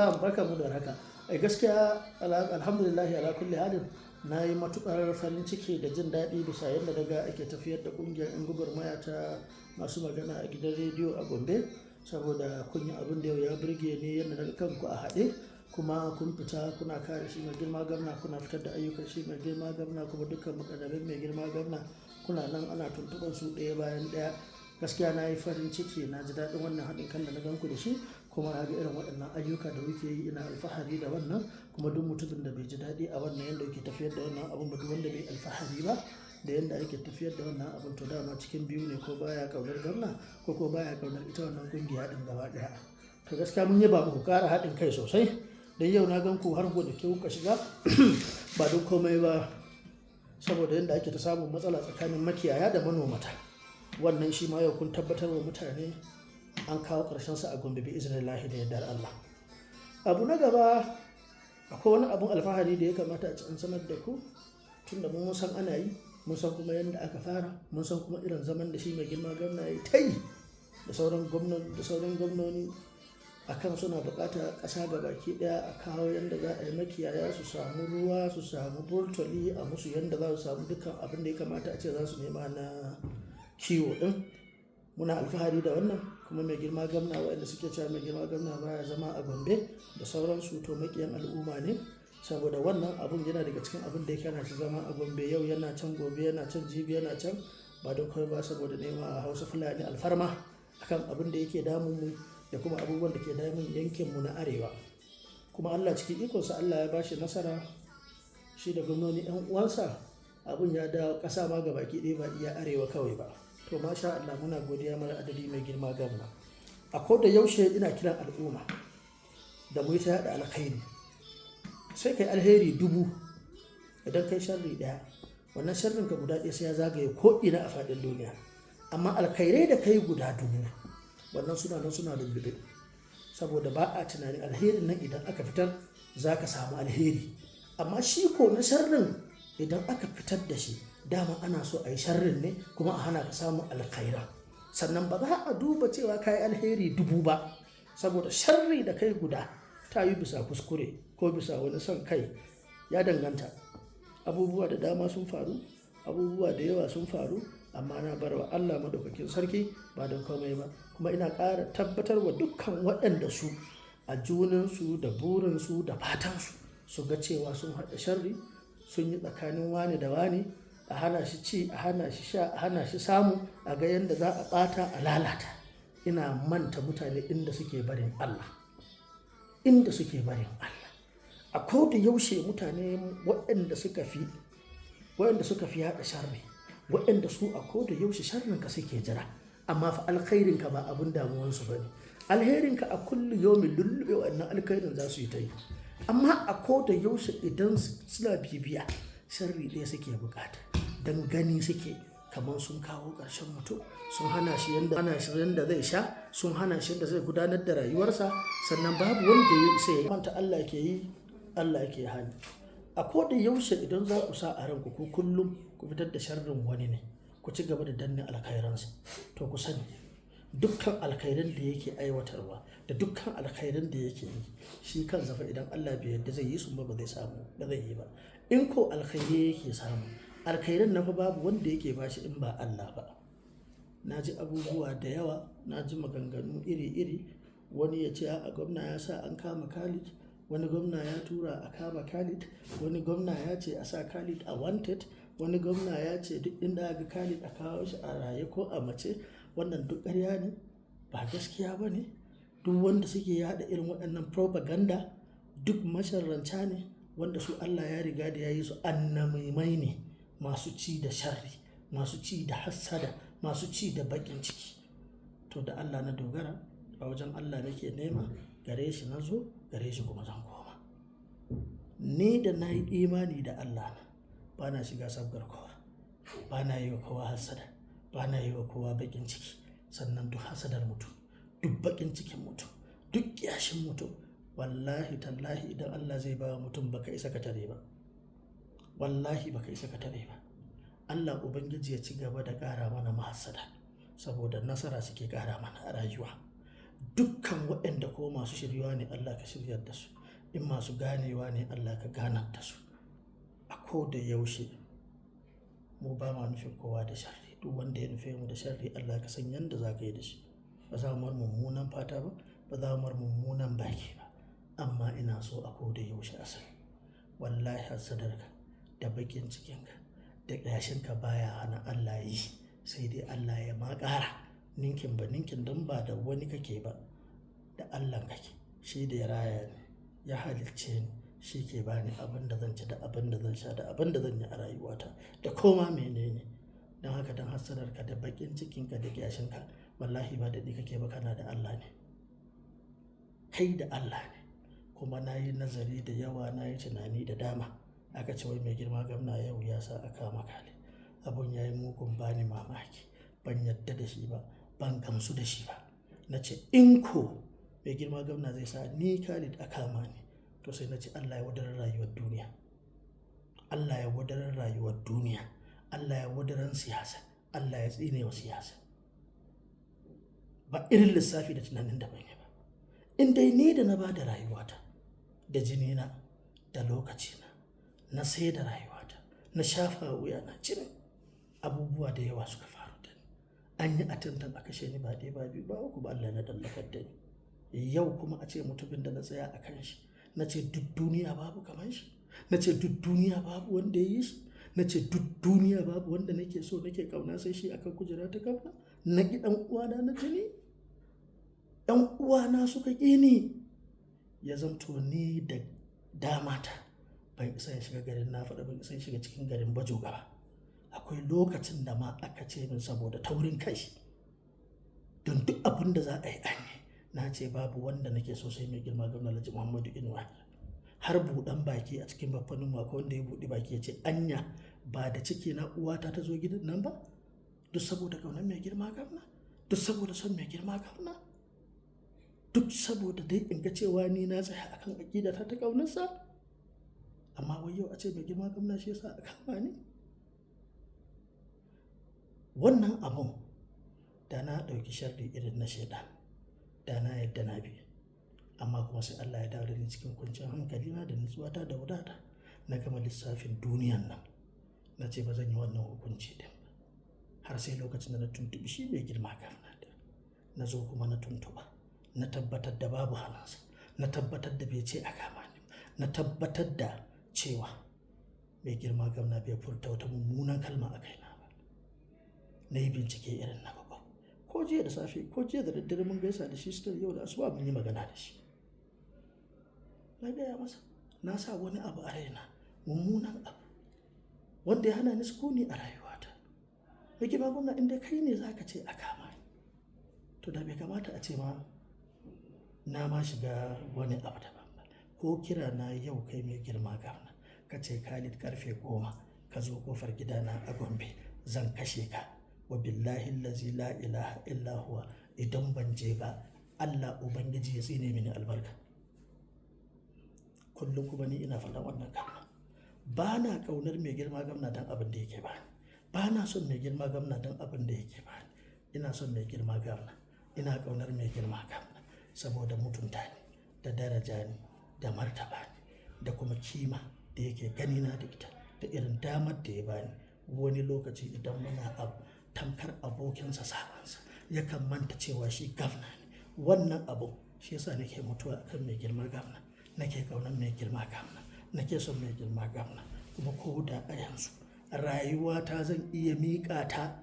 Barka mu da warhaka. Gaskiya alhamdulillah ala kulli halin na yi matuƙar farin ciki da jin daɗi bisa yadda naga ake tafiyar da ƙungiyar 'yan gwagwarmaya ta masu magana a gidan rediyo a Gombe. Saboda kun yi abin da yau ya burge ni yadda naga kanku a haɗe kuma kun fita kuna kare shi mai girma gwamna, kuna fitar da ayyukan shi mai girma gwamna, kuma dukkan muƙarraban mai girma gwamna kuna nan ana tuntuɓar su ɗaya bayan ɗaya. Gaskiya na yi farin ciki, na ji daɗin wannan haɗin kan da na gan ku da shi, kuma na ga irin waɗannan ayyuka da kuke yi, ina alfahari da wannan. Kuma duk mutumin da bai ji daɗi a wannan yanda yake tafiyar da wannan abun ba, duk wanda bai alfahari ba da yanda ake tafiyar da wannan abun, to dama cikin biyu ne: ko baya ƙaunar gwamna ko baya ƙaunar ita wannan ƙungiya ɗin gaba ɗaya. To gaskiya mun yaba muku, ƙara haɗin kai sosai. Dan yau na gan ku har gonaki kuka shiga ba don komai ba saboda yanda ake ta samun matsala tsakanin makiyaya da manomata. Wannan shi ma yau kun tabbatar wa mutane an kawo ƙarshensa a Gombe bi iznillahi da yardar Allah. Abu na gaba, akwai wani abun alfahari da ya kamata a ce an sanar da ku, tunda mun san ana yi, mun san kuma yanda aka fara, mun san kuma irin zaman da shi mai girma gwamna ya yi tayi da sauran gwamnoni akan suna buƙatar ƙasa gabaki ɗaya a kawo yanda za a yi makiyaya su samu ruwa, su samu burtali, a musu yanda za su samu dukkan abin da ya kamata a ce za su nema na kiwo ɗin. Muna alfahari da wannan. Kuma mai girma gwamna, waɗanda suke cewa mai girma gwamna baya zama a Gombe da sauransu, to maƙiyan al'umma ne. Saboda wannan abun yana daga cikin abin da yake hana shi zama a Gombe. Yau yana can, gobe yana can, jibi yana can, ba don komai ba saboda nema a Hausa Fulani alfarma akan abin da yake damun mu da kuma abubuwan da ke damun yankin mu na arewa. Kuma Allah cikin ikonsa, Allah ya bashi nasara, shi da gwamnoni 'yan uwansa, abun ya dawo ƙasa ma gabaki ɗaya, ba iya arewa kawai ba. To masha Allah, muna godiya mara adadi, mai girma gwamna. A ko da yaushe ina kiran al'umma da mu yi ta yaɗa alkhairi. Sai kai alheri 1000, idan kai sharri ɗaya, wannan sharrin ka guda ɗaya sai ya zagaye ko ina a faɗin duniya. Amma alkhairai da kai guda 1000, wannan suna nan suna lullube. Saboda ba a tunanin alherin nan idan aka fitar za ka samu alheri. Amma shi ko na sharrin, idan aka fitar da shi, dama ana so a yi sharrin ne kuma a hana ka samun alkhaira. Sannan ba za a duba cewa ka yi alheri 1000 ba, saboda sharri da kai guda ta yi bisa kuskure ko bisa wani son kai, ya danganta. Abubuwa da dama sun faru, abubuwa da yawa sun faru, amma na bar wa Allah Madaukakin Sarki, ba don komai ba. Kuma ina ƙara tabbatar wa dukkan waɗanda su a junansu da burinsu da fatansu su ga cewa sun haɗa sharri, sun yi tsakanin wane da wane, a hana shi ci, a hana shi sha, a hana shi samu, a ga yanda za a ɓata, a lalata. Ina manta mutane inda suke barin Allah. Inda suke barin Allah. A ko da yaushe mutane waɗanda suka fi yaɗa sharri, waɗanda su a ko da yaushe sharrinka suke jira. Amma fa alkhairinka ba abin damuwansu ba ne. Alherinka a kullu yaumin lulluɓe wannan alkhairin za su yi ta yi. Amma a ko da yaushe idan suna bibiya, sharri ɗaya suke bukata. Dan gani suke kamar sun kawo ƙarshen mutum, sun hana shi yanda zai sha, sun hana shi yanda zai gudanar da rayuwarsa. Sannan babu wanda ya isa ya manta Allah ke yi, Allah ke hani. A ko da yaushe idan za ku sa a ranku ku kullum ku fitar da sharrin wani ne, ku ci gaba da danne alkhairansa, to ku sani dukkan alkhairan da yake aiwatarwa da dukkan alkhairan da yake yi, shi kansa fa idan Allah bai yarda zai yi su ba, ba zai samu, ba zai yi ba. In ko alkhairai yake samu, alkhairan nan fa babu wanda yake bashi in ba Allah ba. Na ji abubuwa da yawa, na ji maganganu iri iri. Wani ya ce a'a, gwamna ya sa an kama Khalid, wani gwamna ya tura a kama Khalid, wani gwamna ya ce a sa Khalid a wanted, wani gwamna ya ce duk inda aka ga Khalid a kawo shi a raye ko a mace. Wannan duk ƙarya ne, ba gaskiya ba ne. Duk wanda suke yaɗa irin waɗannan propaganda duk masharranta ne, wanda su Allah ya riga da ya yi su annamimai ne, masu ci da sharri, masu ci da hassada, masu ci da baƙin ciki. To da Allah na dogara, a wajen Allah nake nema, gare shi na zo, gare shi kuma zan koma. Ni da na yi imani da Allah na, ba na shiga sabgar kowa, ba na yi wa kowa hassada, ba na yi wa kowa baƙin ciki. Sannan duk hassadar mutum, duk baƙin cikin mutum, duk ƙyashin mutum, wallahi tallahi idan Allah zai ba wa mutum, baka isa ka tare ba. Wallahi baka isa ka tare ba. Allah Ubangiji ya ci gaba da ƙara mana mahassada saboda nasara suke ƙara mana a rayuwa. Dukkan waɗanda kuma masu shiryuwa ne, Allah ka shiryar da su. In masu ganewa ne, Allah ka ganar da su. A ko da yaushe mu ba ma nufin kowa da sharri. Duk wanda ya nufe mu da sharri, Allah ka san yanda za ka yi da shi. Ba za mu mar mummunan fata ba, ba za mu mar mummunan baki ba. Amma ina so a ko da yaushe a sani, wallahi hassadarka da baƙin cikinka da ƙyashinka baya hana Allah yi, sai dai Allah ya ma ƙara ninkin ba ninkin, don ba da wani kake ba, da Allah kake. Shi da ya raya ni, ya halicce ni, shi ke ba ni abin da zan ci da abin da zan sha da abin da zan yi a rayuwata da koma menene. Don haka don hassadarka da baƙin cikinka da ƙyashinka, wallahi ba da ni kake ba, kana da Allah ne. Kai da Allah ne. Kuma na yi nazari da yawa, na yi tunani da dama. Aka ce wai mai girma gwamna yau ya sa aka kama Khalid. Abun ya yi mugun bani mamaki. Ban yadda da shi ba, ban gamsu da shi ba. Na ce in ko mai girma gwamna zai sa ni Khalid a kama ni, to sai na ce Allah ya wadaran rayuwar duniya. Allah ya wadaran rayuwar duniya. Allah ya wadaran siyasa. Allah ya tsine wa siyasa. Ba irin lissafi da tunanin da ban yi ba. In dai ni da na ba da rayuwata, da jinina, da lokacina, na sai da rayuwata, na shafa wuya na jini, abubuwa da yawa suka faru da ni. An yi attempting a kashe ni ba ɗaya ba biyu ba uku ba, Allah na ɗallakar da ni. Yau kuma a ce mutumin da na tsaya a kan shi, na ce duk duniya babu kamar shi, na ce duk duniya babu wanda ya yi shi, na ce duk duniya babu wanda nake so nake ƙauna sai shi akan kujera ta gwamna. Na ƙi ɗan uwana na jini, ɗan uwana suka ƙi ni. Ya zamto ni da damata ban isa in shiga garin na faɗa, ban isa in shiga cikin garin Bajoga ba. Akwai lokacin da ma aka ce min saboda taurin kai, don duk abin da za a yi an yi, na ce babu wanda nake so sai mai girma gwamna Alhaji Muhammadu Inuwa. Har buɗan baki a cikin baffanin mako wanda ya buɗe baki ya ce anya ba da ciki na uwata ta zo gidan nan ba, duk saboda ƙaunar mai girma gwamna, duk saboda son mai girma gwamna, duk saboda dai in ga cewa ni na tsaya akan aƙidata ta ƙaunarsa. Amma wai yau a ce mai girma gwamna shi yasa a kama ni. Wannan abun da na ɗauki sharri irin na shaiɗan, da na yadda na bi. Amma kuma sai Allah ya dawo da ni cikin kwanciyar hankalina da natsuwata da wadata. Na gama lissafin duniyan nan. Na ce ba zan yi wannan hukunci ɗin ba. Har sai lokacin da na tuntubi shi mai girma gwamna ɗin. Na zo kuma na tuntuba. Na tabbatar da babu hannunsa. Na tabbatar da bai ce a kama ni ba. Na tabbatar da cewa mai girma gwamna bai furta wata mummunan kalma a kaina ba. Na yi bincike irin na babba. Ko jiya da safe, ko jiya da daddare mun gaisa da shi, still yau da asuba mun yi magana da shi. Na gaya masa, na sa wani abu a raina, mummunan abu wanda ya hana ni sukuni a rayuwata. Mai girma gwamna, in dai kai ne za ka ce a kama ni, to da bai kamata a ce ma na ma shiga wani abu daban ba. Ko kira na yau kai mai girma gwamna, ka ce Khalid karfe 10 ka zo ƙofar gidana a Gombe zan kashe ka. Wa billahi allazi la ilaha illa huwa, idan ban je ba Allah Ubangiji ya tsine mini albarka. Kullum kuma ni ina faɗan wannan kalma. Ba na ƙaunar mai girma gwamna don abin da yake bani. Ba na son mai girma gwamna don abin da yake bani. Ina son mai girma gwamna. Ina ƙaunar mai girma gwamna saboda mutunta ni da daraja ni da martaba ni da kuma kima da yake ganina da ita da irin damar da ya bani. Wani lokaci idan muna abu tamkar abokinsa sa'ansa, yakan manta cewa shi gwamna ne. Wannan abu shi yasa nake mutuwa akan mai girma gwamna. Nake ƙaunar mai girma gwamna. Nake son mai girma gwamna. Kuma ko da a yanzu rayuwata zan iya miƙa ta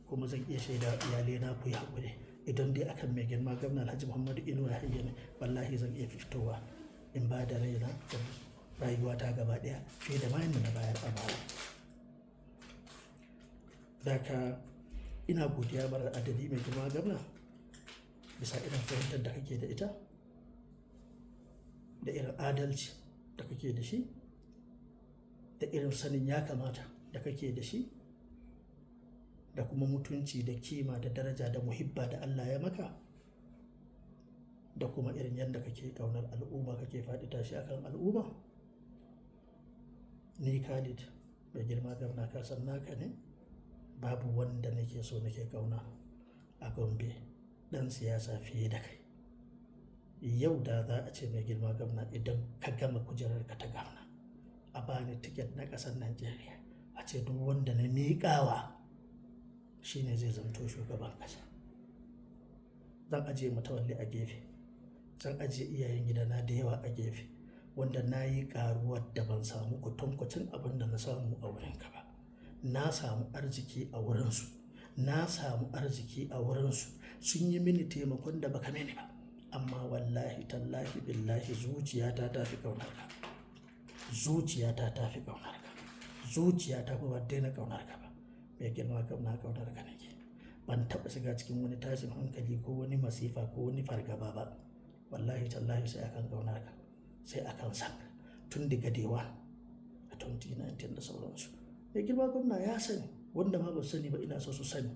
kuma zan iya shaida wa iyalina ku yi haƙuri. Idan dai akan mai girma gwamna Alhaji Muhammadu Inuwa Yahaya ne, wallahi zan iya fitowa in ba da raina da rayuwata gaba ɗaya fiye da ma yanda na bayar a baya. Daka ina godiya marar adadi mai girma gwamna bisa irin fahimtar da kake da ita, da irin adalci da kake da shi, da irin sanin ya kamata da kake da shi, da kuma mutunci da kima da daraja da muhibba da Allah ya maka, da kuma irin yadda kake ƙaunar al'umma kake faɗi tashi akan al'umma. Ni Khalid mai girma gwamna ka san naka ne, babu wanda nake so nake ƙauna a Gombe Ɗan siyasa fiye da kai. Yau da za a ce mai girma gwamna, idan ka gama kujerarka ta gwamna, a bani tiket na ƙasar Najeriya, a ce duk wanda na miƙawa shine zai zamto shugaban ƙasa. Zan ajiye Matawalle a gefe. Zan ajiye iyayen gidana da yawa a gefe wanda na yi ƙaruwar da ban samu kwatankwacin abin da na samu a wurinka ba. Na samu arziki a wurinsu. Na samu arziki a wurinsu. Sun yi mini taimakon da baka mini ba. Amma wallahi tallahi billahi zuciyata ta fi ƙaunarka. Zuciyata ta fi ƙaunarka. Zuciyata kuma ba daina ƙaunarka ba. Mai girma gwamna, ƙaunarka nake. Ban taɓa shiga cikin wani tashin hankali ko wani masifa ko wani fargaba ba. Wallahi tallahi sai akan ƙaunarka, sai akan sanka. Tun daga day one a 2019 da sauransu. Mai girma gwamna ya sani, wanda ma ba su sani ba ina so su sani.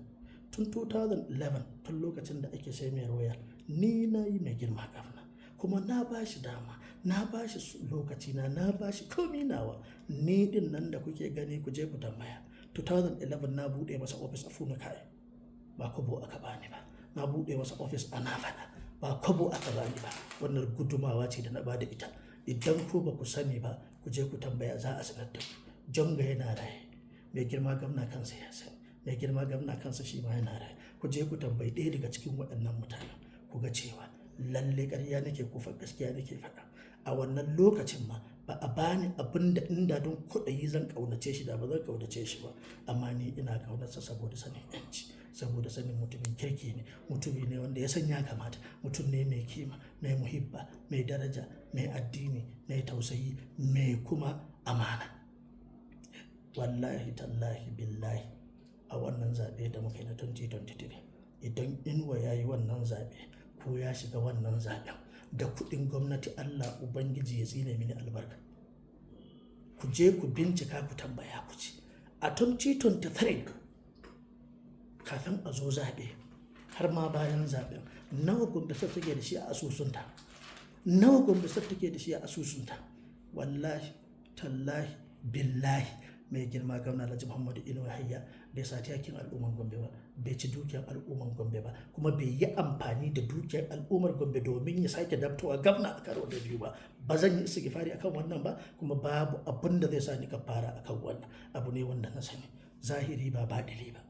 Tun 2011, tun lokacin da ake sai mai royal, ni na yi mai girma gwamna. Kuma na ba shi dama, na ba shi lokacina, na ba shi komi nawa. Ni din nan da kuke gani, ku je ku tambaya. 2011 na buɗe masa ofis a Funakaye. Ba kobo aka bani ba. Na buɗe masa ofis a Nafada. Ba kobo aka bani ba. Wannan gudumawa ce da na ba da ita. Idan ku ba ku sani ba, ku je ku tambaya, za a sanar da ku. Jonga yana raye. Mai girma gwamna kansa ya sani. Mai girma gwamna kansa shi ma yana raye. Ku je ku tambayi ɗaya daga cikin waɗannan mutanen ku ga cewa lalle ƙarya nake ko fa gaskiya nake faɗa. A wannan lokacin ma ba a bani abin da inda don kuɗayi zan ƙaunace shi da ba zan ƙaunace shi ba. Amma ni ina ƙaunarsa saboda sanin 'yanci, saboda sanin mutumin kirki ne, mutumi ne wanda ya san ya kamata, mutum ne mai kima, mai muhibba, mai daraja, mai addini, mai tausayi, mai kuma amana. Wallahi tallahi billahi a wannan zaɓe da muka yi na 2023, idan Inuwa ya yi wannan zaɓe ko ya shiga wannan zaɓen da kuɗin gwamnati, Allah Ubangiji ya tsine mini albarka. Ku je ku bincika, ku tambaya ku ci. A 2023, kafin a zo zaɓe har ma bayan zaɓen, nawa Gombe State take da shi a asusunta? Nawa Gombe State take da shi a asusunta? Wallahi tallahi billahi mai girma gwamna Alhaji Muhammadu Inuwa Yahaya bai sati hakkin al'ummar Gombe ba, bai ci dukiyar al'ummar Gombe ba, kuma bai yi amfani da dukiyar al'ummar Gombe domin ya sake daftowa gwamna a karo da biyu ba. Ba zan yi istighfari akan wannan ba, kuma babu abin da zai sa ni kafara akan wannan. Abu ne wanda na sani zahiri ba baɗili ba.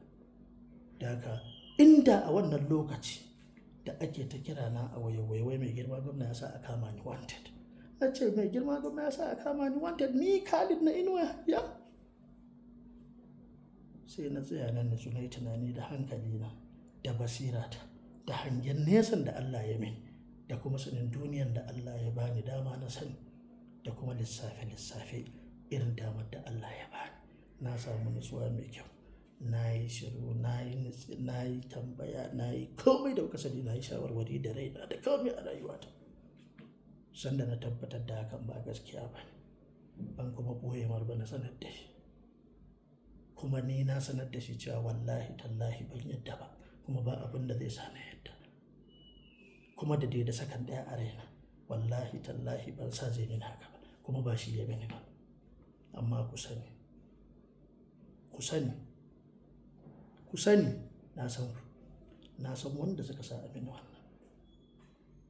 Da haka inda a wannan lokaci da ake ta kira na a waye, mai girma gwamna ya sa a kama ni wanted. Na ce mai girma gwamna ya sa a kama ni wanted, ni Khalid na Inuwa ya. Sai na tsaya nan na yi tunani da hankalina da basirata da hangen nesan da Allah ya min da kuma sanin duniyan da Allah ya bani dama na sani da kuma lissafe lissafe irin damar da Allah ya bani. Na samu nutsuwa mai kyau. Na yi shiru, na yi nutsi, na yi tambaya, na yi komai da kuka sani, na yi shawarwari da raina da komai a rayuwata. Sanda na tabbatar da hakan ba gaskiya ba ne, ban kuma ɓoye mar ba, na sanar da shi. Kuma ni na sanar da shi cewa wallahi tallahi ban yadda ba, kuma ba abin da zai sa na yadda. Kuma da dai da sakan ɗaya a raina, wallahi tallahi ban sa zai mini haka ba, kuma ba shi ya mini ba. Amma ku sani, ku sani, ku sani, na san ku. Na san wanda suka sa a mini wannan.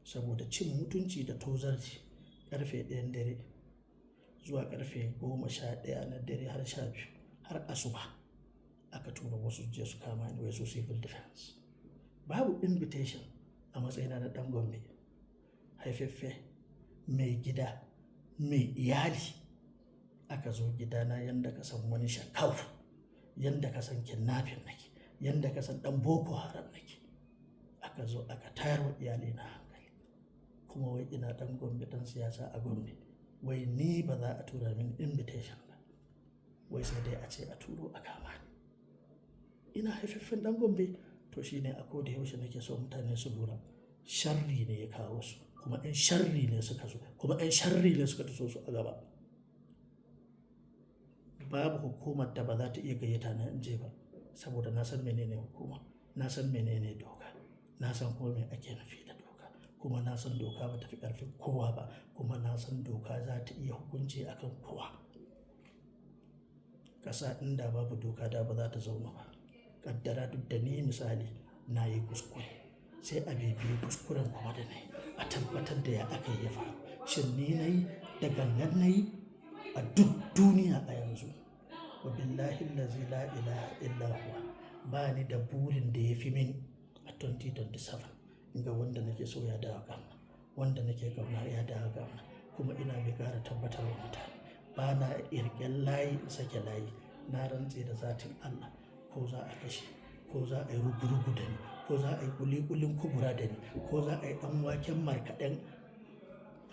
Saboda cin mutunci da tozarci, ƙarfe 1 dare zuwa ƙarfe 11 na dare har 12 har asuba aka tura wasu je su kama ni, wai su civil defense. Babu invitation. A matsayina na ɗan Gombe, haifaffe, mai gida, mai iyali, aka zo gidana yanda ka san wani shakau, yanda ka san kidnapping nake, yanda ka san ɗan Boko Haram nake. Aka zo aka tayar wa iyalina hankali. Kuma wai ina ɗan Gombe, ɗan siyasa a Gombe, wai ni ba za a tura mini invitation ba. Wai sai dai a ce a turo a kama ni. Ina haifaffen ɗan Gombe. To shine a ko da yaushe nake so mutane su lura. Sharri ne ya kawo su, kuma 'yan sharri ne suka zo, kuma 'yan sharri ne suka taso su a gaba. Babu hukumar da ba za ta iya gayyata na in je ba, saboda na san menene hukuma, na san menene doka, na san kuma me ake nufi da doka, kuma na san doka ba ta fi ƙarfin kowa ba, kuma na san doka za ta iya hukunci a kan kowa. Ƙasa inda babu doka da ba za ta zauna ba. Ƙaddara duk da ni misali na yi kuskure, Sai a bibiyi kuskuren kuma da na yi, a tabbatar da ya aka yi ya faru. Shin ni na yi da gangan na yi? A duk duniya a yanzu, wa billahi allazi la ilaha illa huwa, ba ni da burin da ya fi min a 2027 in ga wanda nake so ya dawo gwamna, wanda nake ƙauna ya dawo gwamna. Kuma ina mai ƙara tabbatar wa mutane, ba na ƙirƙen layi in sake layi. Na rantse da zatin Allah, ko za a kashe, ko za a yi rugu-rugu da ni, ko za a yi ƙuli-ƙulin kubura da ni, ko za a yi ɗan waken markaɗen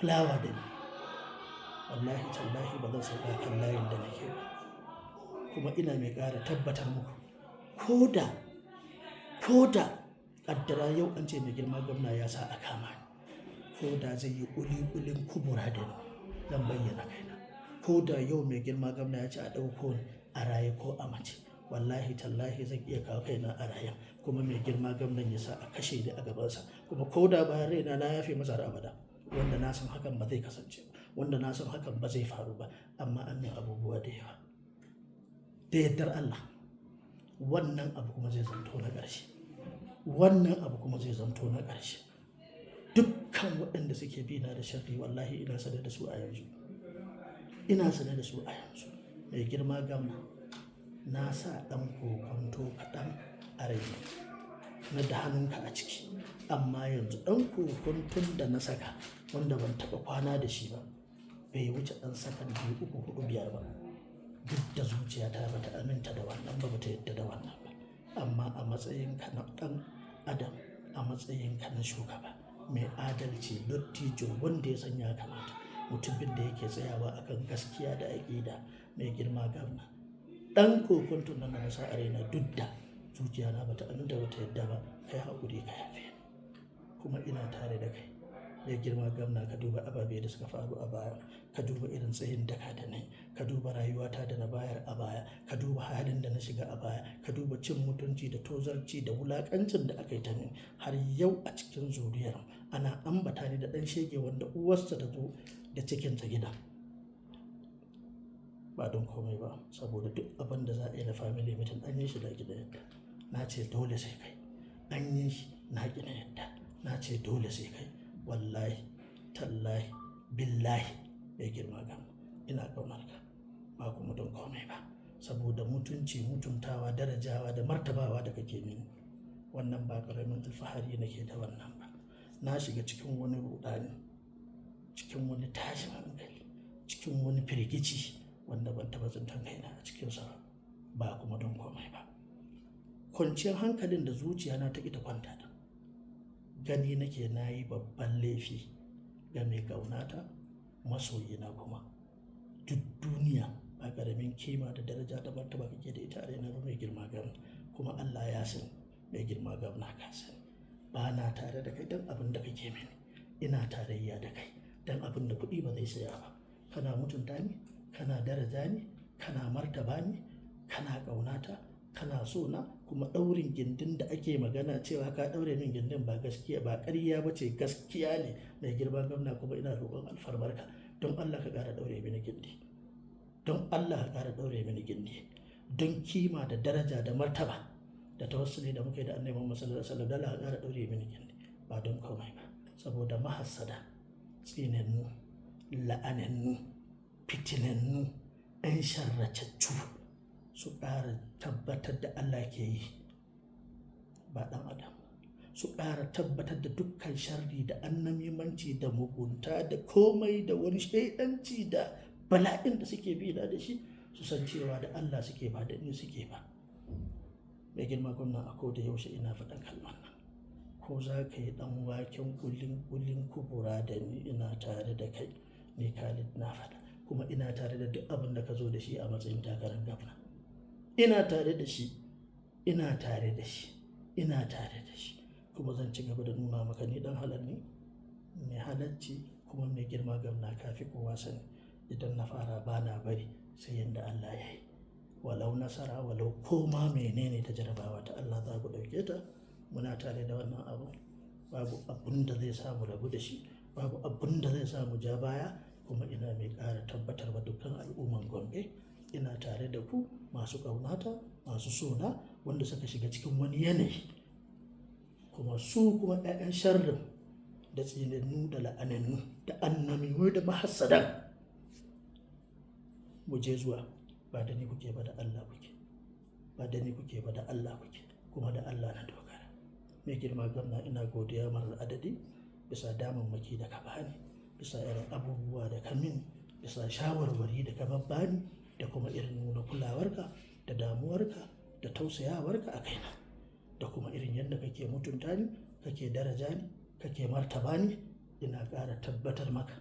fulawa da ni, wallahi tallahi ba zan sauka kan layin da nake ba. Kuma ina mai ƙara tabbatar muku, ko da, ko da ƙaddara yau an ce mai girma gwamna ya sa a kama ni, ko da zai yi ƙuli-ƙulin kubura da ni, zan bayyana kaina. Ko da yau mai girma gwamna ya ce a ɗauko ni a raye ko a mace, wallahi tallahi zan iya kawo kaina a rayen, kuma mai girma gwamnan ya sa a kashe ni a gabansa. Kuma ko da bayan raina na yafe masa har abada, wanda na san hakan ba zai kasance ba, wanda na san hakan ba zai faru ba, amma an min abubuwa da yawa. Da yardar Allah, wannan abu kuma zai zamto na ƙarshe. Wannan abu kuma zai zamto na ƙarshe. Dukkan waɗanda suke bi na da sharri, wallahi ina sane da su a yanzu. Ina sane da su a yanzu. Mai girma gwamna, na sa ɗan kokonto kaɗan a raina, na da hannunka a ciki. Amma yanzu ɗan kokonton da na saka, wanda ban taɓa kwana da shi ba, bai wuce ɗan sakan 2, 3, 4, 5 ba. Duk da zuciyata ba ta aminta da wannan ba, ba ta yarda da wannan ba. Amma a matsayinka na ɗan adam, a matsayinka na shugaba mai adalci, dattijo wanda ya san ya kamata, mutumin da yake tsayawa a kan gaskiya da aƙida, mai girma gwamna, ɗan kokonton nan da na sa a raina duk da zuciyana ba ta aminta ba ta yarda ba, ka yi haƙuri ka yafe ni. Kuma ina tare da kai. Mai girma gwamna, ka duba ababe da suka faru a baya, ka duba irin tsayin daka da na yi, ka duba rayuwata da na bayar a baya, ka duba halin da na shiga a baya, ka duba cin mutunci da tozarci da wulaƙancin da aka yi ta min. Har yau a cikin zuriyar ana ambata ni da ɗan shege wanda uwarsa ta zo da cikinta gida. Ba don komai ba, saboda duk abin da za a yi na family meeting an yi shi da gida yadda. Na ce dole sai kai. An yi shi na ƙi na yadda. Na ce dole sai kai. Wallahi, tallahi, billahi mai girma gwamna, ina ƙaunar ka. Ba kuma don komai ba, saboda mutunci, mutuntawa, darajawa da martabawa da kake mini. Wannan ba ƙaramin alfahari nake da wannan ba. Na shiga cikin wani ruɗani, cikin wani tashin hankali, cikin wani firgici wanda ban taɓa tsintan kaina a cikinsa ba, ba kuma don komai ba. Kwanciyar hankalin da zuciyana ta ƙi ta kwanta da. Gani nake na yi babban laifi ga mai ƙaunata, masoyina kuma. Duk duniya ba ƙaramin kima da daraja da martaba kake da ita a raina ba, mai girma gwamna. Kuma Allah ya sani, mai girma gwamna ka sani. Ba na tare da kai don abin da kake mini. Ina tarayya da kai don abin da kuɗi ba zai saya ba. Kana mutunta ni, kana daraja ni, kana martaba ni, kana ƙaunata, kana so na, kuma ɗaurin gindin da ake magana cewa ka ɗaure min gindin ba gaskiya ba, ƙarya ba ce, gaskiya ne, mai girma gwamna. Kuma ina roƙon alfarmarka, don Allah ka ƙara ɗaure mini gindi. Don Allah ka ƙara ɗaure mini gindi. Don kima da daraja da martaba da tawassuli da muke da Annabi Muhammad sallallahu alaihi wasallam, don Allah ka ƙara ɗaure mini gindi. Ba don komai ba, saboda mahassada, tsinannu, la'anannu, fitinannu, 'yan sharracaccu su ƙara tabbatar da Allah ke yi, ba ɗan adam. Su ƙara tabbatar da dukkan sharri da annamimanci da mugunta da komai da wani shaiɗanci da bala'in da suke bi da shi, su san cewa da Allah suke ba, da ni suke ba. Mai girma gwamna, a ko da yaushe ina faɗan kalmar nan. Ko za ka yi ɗan waken ƙulin-ƙulin kubura da ni, ina tare da kai. Ni Khalid na faɗa. Kuma ina tare da duk abin da ka zo da shi a matsayin takarar gwamna. Ina tare da shi, ina tare da shi, ina tare da shi. Kuma zan ci gaba da nuna maka ni ɗan halal ne, mai halacci, kuma mai girma gwamna ka fi kowa sani. Idan na fara ba na bari sai yanda Allah ya yi. Walau nasara, walau koma menene ta jarabawa ta Allah za ku ɗauke ta. Muna tare da wannan abu. Babu abun da zai sa mu rabu da shi. Babu abun da zai sa mu ja baya. Kuma ina mai ƙara tabbatar wa dukkan al'umman Gombe, ina tare da ku masu ƙaunata, masu so na, wanda suka shiga cikin wani yanayi. Kuma su kuma 'ya'yan sharrin da tsinannu da la'anannu da annamimu da mahassadan, mu je zuwa, ba da ni kuke ba, da Allah kuke. Ba da ni kuke ba, da Allah kuke, kuma da Allah na dogara. Mai girma gwamna, ina godiya marar adadi bisa damammaki da ka bani, bisa irin abubuwa da ka min, bisa shawarwari da ka babbani, da kuma irin nuna kulawarka da damuwarka da tausayawarka a kaina, da kuma irin yadda kake mutunta ni, kake daraja ni, kake martaba ni. Ina ƙara tabbatar maka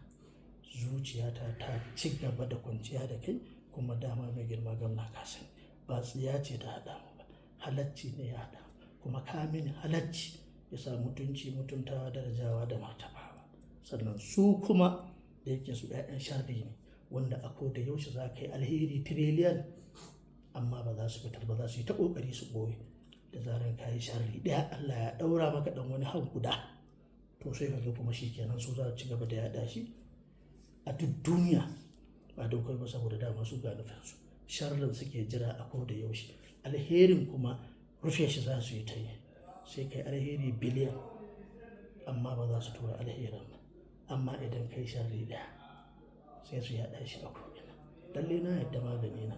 zuciyata ta ci gaba da kwanciya da kai. Kuma dama, mai girma gwamna, ka sani ba tsiya ce ta haɗa mu ba, halacci ne ya haɗa mu. Kuma ka mini halacci bisa mutunci, mutuntawa, darajawa da martabawa. Sannan su kuma da yake su 'ya'yan sharri ne, wanda a ko da yaushe za ka yi alheri tiriliyan amma ba za su fitar ba, za su yi ta ƙoƙari su ɓoye. Da zarar ka yi sharri ɗaya, Allah ya ɗaura maka ɗan wani han guda, to sai ka ga kuma shi kenan su za su ci gaba da yaɗa shi a duk duniya. Ba don kai ba, saboda dama su ga nufinsu, sharrin suke jira a ko da yaushe. Alherin kuma rufe shi za su yi ta yi. Sai kai alheri biliyan amma ba za su tura alherin ba, amma idan kai sharri ɗaya sai su yaɗa shi a ko'ina. Lalle na yadda magani na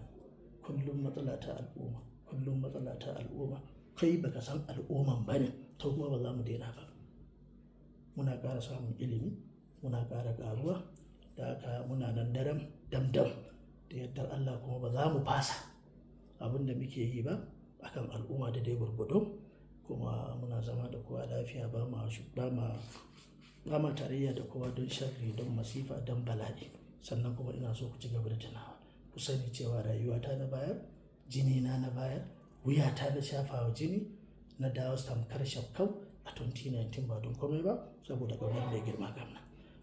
kullum matsala ta al'umma, kullum matsala ta al'umma. Kai baka san al'umman ba ne, to kuma ba za mu daina ba. Muna ƙara samun ilimi, muna ƙara ƙaruwa. Da haka muna nan daram dam-dam da yardar Allah, kuma ba za mu fasa abin da muke yi ba akan al'umma da dai gwargwado. Kuma muna zama da kowa lafiya, ba ma tarayya da kowa don sharri, don masifa, don bala'i. Sannan kuma ina so ku ci gaba da tunawa, ku sani cewa rayuwata na bayar, jini na na bayar, wuyata na shafa wa jini, na dawo tamkar shakkau a 2019, ba don komai ba saboda ƙaunar mai girma gwamna.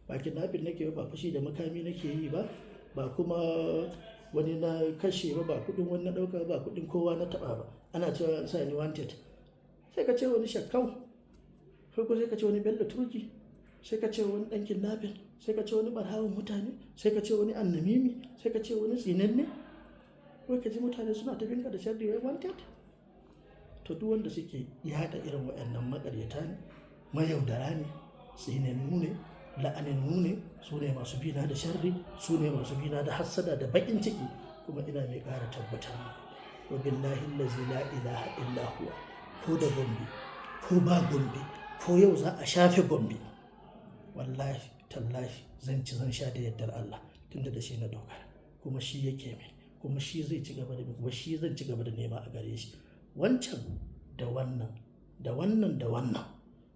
Ba kidnapping nake ba, ba fashi da makami nake yi ba, ba kuma wani na kashe ba, ba kuɗin wani na ɗauka ba, kuɗin kowa na taɓa ba. Ana cewa an sa ni wanted, sai ka ce wani shakkau, ko sai ka ce wani Bello Turji, sai ka ce wani ɗan kidnapping, sai ka ce wani ɓarawon mutane, sai ka ce wani annamimi, sai ka ce wani tsinanne. Wai ka ji mutane suna ta binka da sharri, wai wanted. To duk wanda suke yaɗa irin waɗannan maƙaryata ne, mayaudara ne, tsinannu ne, la'anannu ne. Su ne masu bina da sharri, su ne masu bina da hassada da baƙin ciki. Kuma ina mai ƙara tabbatar muku, wa billahi allazi la ilaha illa huwa, ko da Gombe ko ba Gombe, ko yau za a shafe Gombe, wallahi tallahi zan ci, zan sha da yardar Allah, tunda da shi na dogara, kuma shi yake min, kuma shi zai ci gaba da min, kuma shi zan ci gaba da nema a gare shi. Wancan da wannan da wannan da wannan,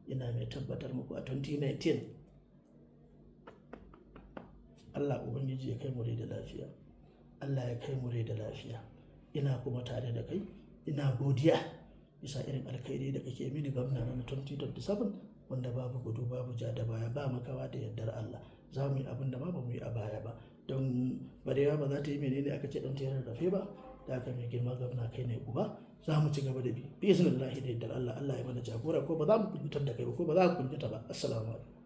ina mai tabbatar muku a 2019, Allah Ubangiji ya kai mu da lafiya, Allah ya kai mu da lafiya. Ina kuma tare da kai. Ina godiya bisa irin alkhairi da kake mini, gwamna na 2027, wanda babu gudu babu ja da baya, ba makawa, da yardar Allah za mu yi abin da ma ba mu yi a baya ba, don barewa ba za ta yi menene aka ce dan tayar da ba. Da haka, mai girma gwamna, kai ne uba, za mu ci gaba da bi bi iznillahi da yardar Allah. Allah ya mana jagora, ko ba za mu kunyatar da kai ba, ko ba za ku kunyata ba. Assalamu alaikum.